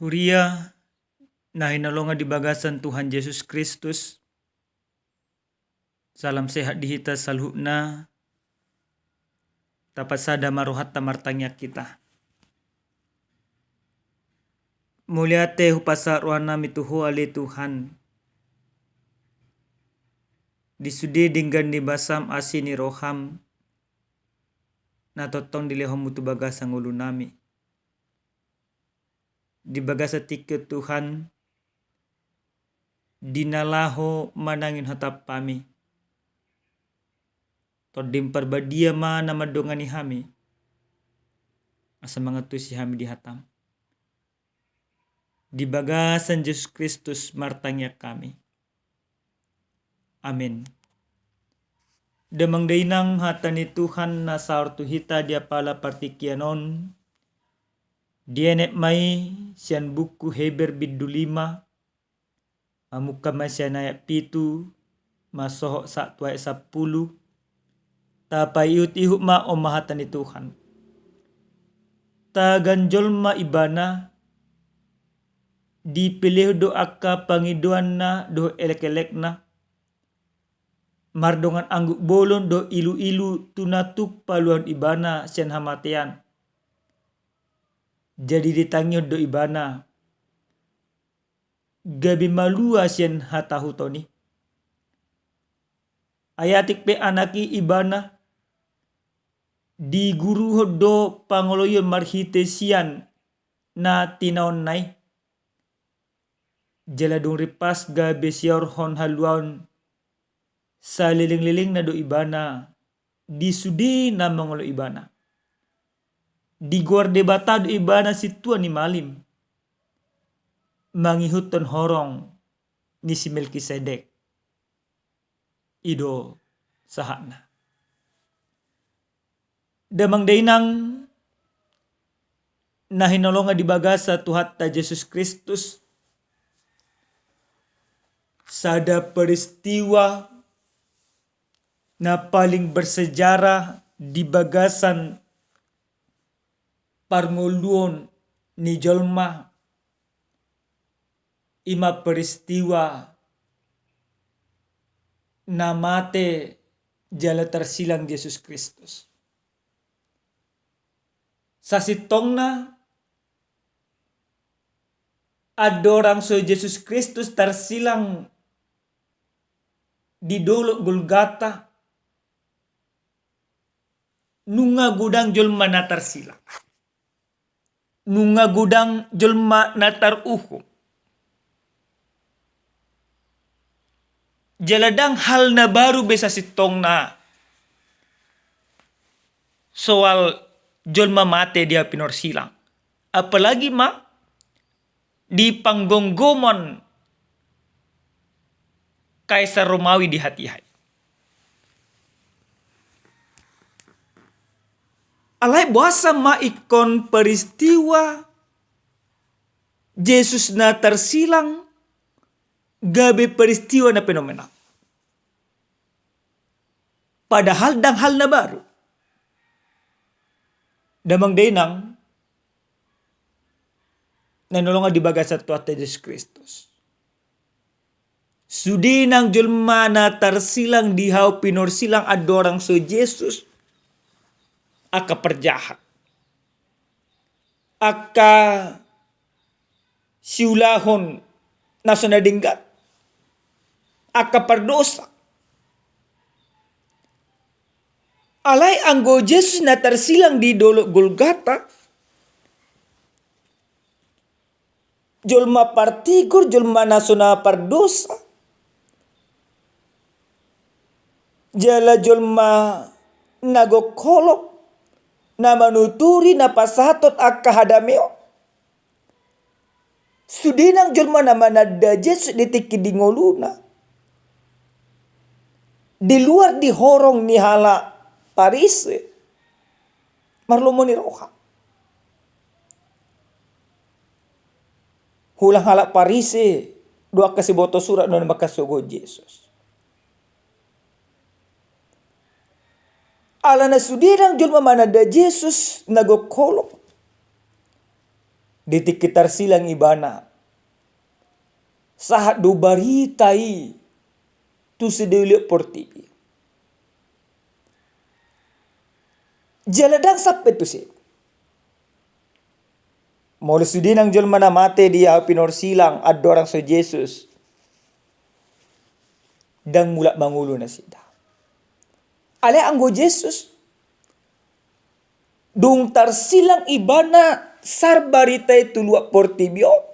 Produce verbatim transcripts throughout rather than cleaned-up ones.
Huria na hinaholongan di bagasan Tuhan Jesus Kristus, salam sehat di hita saluhutna. Tapasada ma rohanta, martangiang hita. Mauliate hupasahat rohanami tu Ho ale Tuhan, di sude denggan ni basam, asi ni roham, na tongtong dilehonmu tu bagasan ngolunami. Di bagasan tingki on Tuhan, di na laho manangihon hataM hami, Tondi Parbadia ma na mandongani hami, asa mangantusi hami di hataM. Di bagasan Jesus Kristus martangiang hami. Amen. Damang dainang, hata ni Tuhan na saor tu hita di apala partingkian on, dienet ma i sian buku Heber bindu lima, mamungka ma sian ayat pitu, masohot sahat tu ayat sampulu. Tapaihutihut ma, on ma hata ni Tuhan. Tagan jolma ibana, dipelehon do angka pangidoanna dohot elekelekna, mardongan angguk bolon dohot iluilu, tu na tuk paluahon ibana sian hamatean. Jadi ditangihon do ibana, gabe malua sian hatahuton i. Ai atik pe anak i ibana, diguruhon do pangoloion marhite sian na tinaonna i. Jala dung rimpas gabe siaorhon haluaon salelenglelengna do ibana di sude na mangoloi ibana. Digoar Debata do ibana sintua ni malim, mangihuthon horong ni si Melkisedek. I do sahatna. Damang dainang na hinaholongan di bagasan Tuhanta Jesus Kristus, sada peristiwa na paling bersejarah di bagasan parngoluon ni jolma, i ma peristiwa na mate jala tarsilang Jesus Kristus. Sasintongna andorang so Jesus Kristus tarsilang di dolok Golgata, nunga godang jolma na tarsilang. Nunga godang jolma na taruhum. Jala ndang hal na baru be sasintongna soal jolma mate di hau pinorsilang. Apalagi ma di panggomgoman Kaisar Romawi di hatiha i. Alai boasa ma ingkon peristiwa Jesus na tarsilang gabe peristiwa na fenomenal? Padahal ndang hal na baru. Damang dainang na hinaholongan di bagasan Tuhanta Jesus Kristus, sude nang jolma na tarsilang di hau pinorsilang andorang so Jesus, angka parjahat, angka siulahon na so na denggan, angka pardosa. Alai anggo Jesus na tarsilang di dolok Golgata, jolma partigor, jolma na so na pardosa, jala jolma na gok holong, na manuturi, na pasahathon angka hadameon. Sude nang jolma na mananda Jesus di tingki di ngoluna, di luar di horong ni halak Parise, marlomo ni roha. Hulang halak Parise do angka siboto surat do na mangkasogo Jesus. Alana sude nang jolma mananda Jesus na gok holong, Di tingki tarsilang ibana, sahat do barita i tu sude luat portibi. Jala ndang sampe tusi. Molo sude nang jolma na mate di ahu pinorsilang, andorang so Jesus, ndang mulak mangolu nasida. Alai anggo Jesus, dung tarsilang ibana, sahat barita i tu luat portibi on,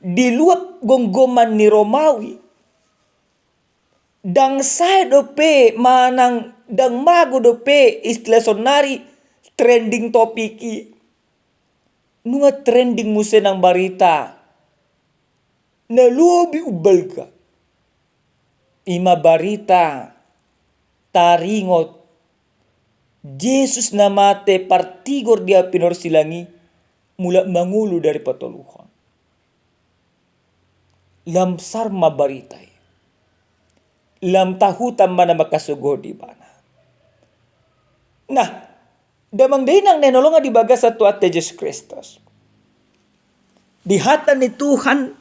di luat gomgoman ni Romawi, ndang sae dope manang ndang mago dope istilah saonari trending topic i. Nunga trending muse nang barita na lobi umbalga. I ma barita taringot Jesus na mate partigor di ahu pinorsilang i, mulak mangolu dari patoluhon. Lam sahat ma barita i. Lam tahutan ma na mangkasogohon ibana. Nah, damang dainang na hinaholongan di bagasan Tuhanta Jesus Kristus, di hata ni Tuhan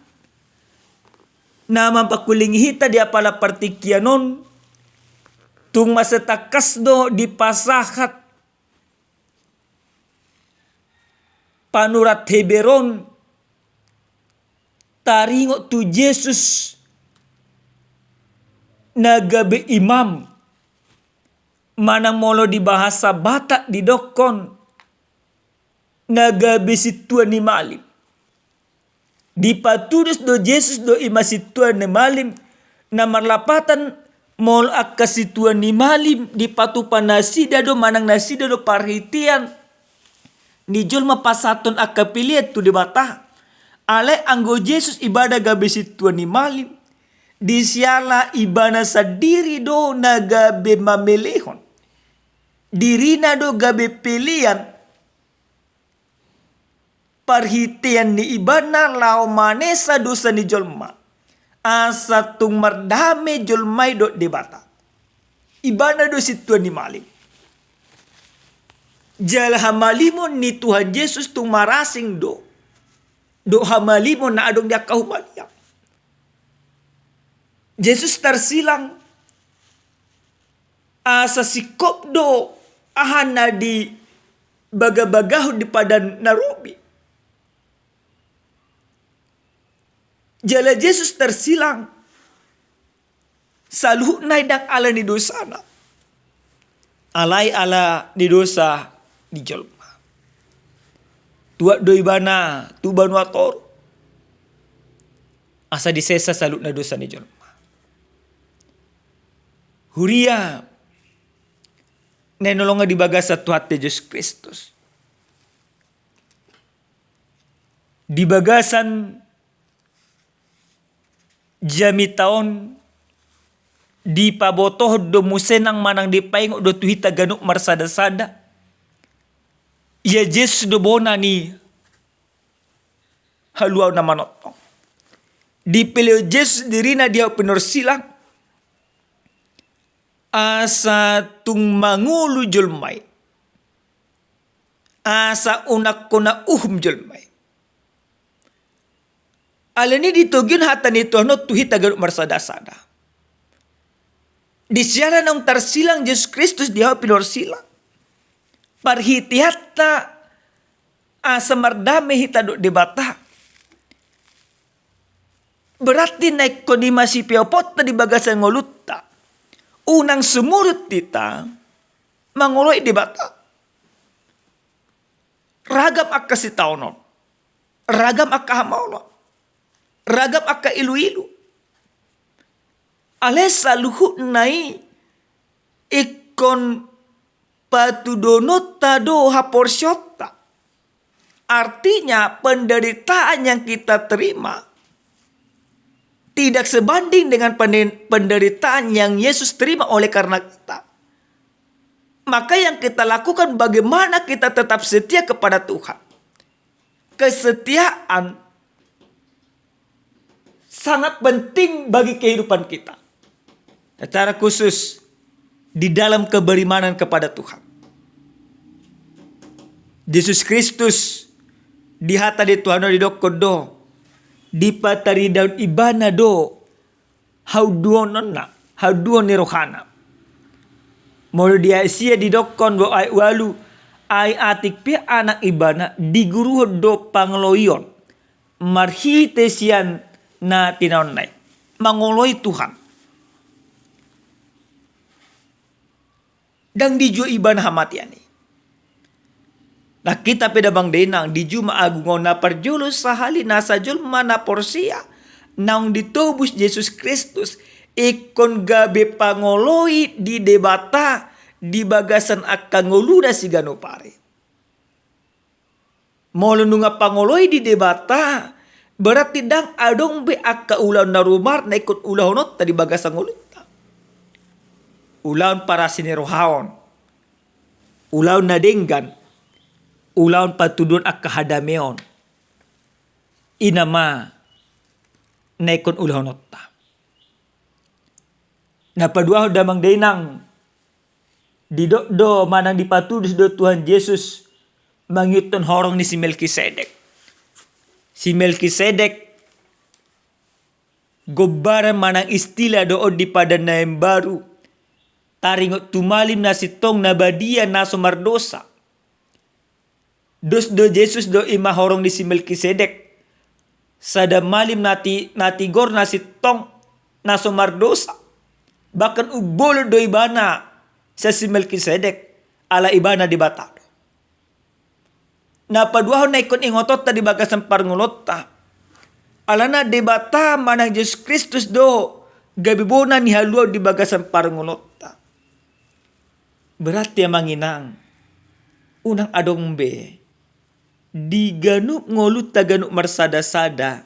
na mampangkulingi hita di apala partingkian on, tung mansai tangkas do dipasahat panurat Heber on taringot tu Jesus na gabe imam, manang molo di bahasa Batak didokkon na gabe sintua ni malim. Dipatudos do Jesus do i ma sintua ni malim, na marlapatan molo angka sintua ni malim dipatupa nasida do manang nasida do parhitean ni jolma pasahathon angka pelean tu Debata. Alai anggo Jesus ibana gabe sintua ni malim, disiala ibana sandiri do na gabe mamelehon. Dirina do gabe pelean parhitean ni ibana laho manesa dosa ni jolma, asa tung mardame jolma i dohot Debata. Ibana do sintua ni malim. Jala hamalimon ni Tuhan Jesus tung marasing do dohot hamalimon na adong di angka humaliang. Jesus tarsilang asa singkop do aha na dibagabagahon di padan na robi. Jala Jesus tarsilang saluhutna i ndang ala ni dosana, alai ala ni dosa ni jolma. Tuat do ibana tu banua toru asa disesa saluhutna dosa ni jolma. Huria na hinaholongan di bagasan Tuhanta Jesus Kristus, di bagasan jamita on dipabotohon do muse nang manang dipaingot do tu hita ganup marsadasada, ia Jesus do bona ni haluaon na manongtong. Dipelehon Jesus dirina di ahu pinorsilang asa tung mangolu jolma i, asa unang hona uhum jolma i. Alani i ditogihon hata ni Tuhan on tu hita ganup marsadasada. Disiala naung tarsilang Jesus Kristus di ahu pinorsilang, parhiteanta asa mardame hita dohot Debata. Berarti na ingkon i ma sipeoponta di bagasan ngolunta, unang sumurut hita mangoloi Debata. Ragam angka sitaonon, ragam angka hamaolon, ragam angka iluilu. Alai saluhutna i ingkon patuduhononta do haporseaonta. Artinya, penderitaan yang kita terima tidak sebanding dengan pende-, penderitaan yang Yesus terima oleh karena kita. Maka yang kita lakukan, bagaimana kita tetap setia kepada Tuhan. Kesetiaan sangat penting bagi kehidupan kita. Secara khusus di dalam keberimanan kepada Tuhan. Jesus Kristus di hata ni Tuhan on didokkon do, dipataridahon ibana do haunduononna, haunduon ni rohana. Molo di ayat sia didokkon do ayat ualu, ai atik pe anak ibana diguruhon do pangoloion marhite sian na tinaonna i, mangoloi Tuhan. Ndang dijua ibana hamatean i. Nangkin pe damang dainang, di Jumat Agung on na parjolo sahali nasa jolma na porsea naung ditobus Jesus Kristus ingkon gabe pangoloi di Debata di bagasan angka ngoluna siganup ari. Molo nunga pangoloi di Debata, berarti ndang adong be angka ulaon na rumar na ingkon ulahononta di bagasan ngolunta. Ulaon parasi ni roha on, ulaon na denggan, ulaon patuduhon angka hadameon, i nama na ingkon ulahononta. Na paduahon damang dainang, didok do manang dipatudos do Tuhan Jesus mangihuthon horong ni si Melkisedek. Si Melkisedek gombaran manang istilah do on di Padan na Imbaru, taringot tu malim na sintong na badia na so mardosa. Dos do Jesus do i ma horong ni si Melkisedek, sada malim na ti-, na tigor na sintong na so mardosa. Bahkan umbolon do ibana sian si Melkisedek, ala ibana Debata do. Na paduahon na ingkon ingotonta di bagasan parngoluonta, alana Debata manang Jesus Kristus do gabe bona ni haluaon di bagasan parngoluonta. Berarti amang inang, unang adong be di ganup ngolunta ganup marsada-sada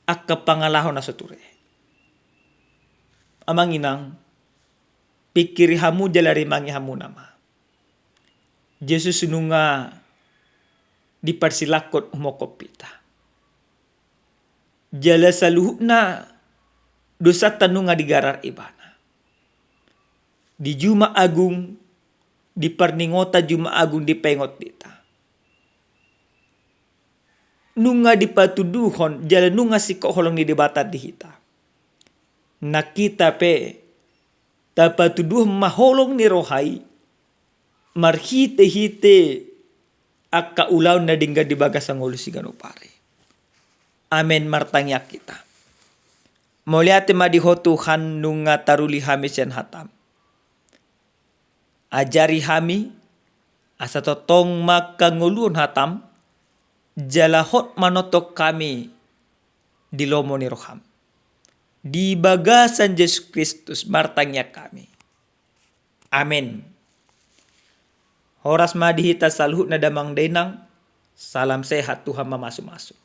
angka pangalaho na so ture. Amang inang, pingkiri hamu jala rimangi hamu nama. Jesus nunga diparsilangkon humongkop hita. Jala saluhutna dosanta nunga digarar ibana. Di Jumat Agung, di parningotan Jumat Agung dipaingot hita. Nunga dipatuduhon, jala nunga singkop holong ni Debata di hita. Nang hita pe, tapatuduhon ma holong ni roha i, marhite-hite angka ulaon na denggan di bagasan ngolu siganup ari. Amen, martangiang hita. Mauliate ma di Ho Tuhan nunga taruli hami sian hatam. Ajari hami, asa tongtong mangkangoluhon hatam, jala hot manongtong hami di lomo ni roham. Di bagasan Jesus Kristus martangiang hami. Amen. Horas ma di hita saluhutna damang dainang, salam sehat, Tuhan mamasu-masu.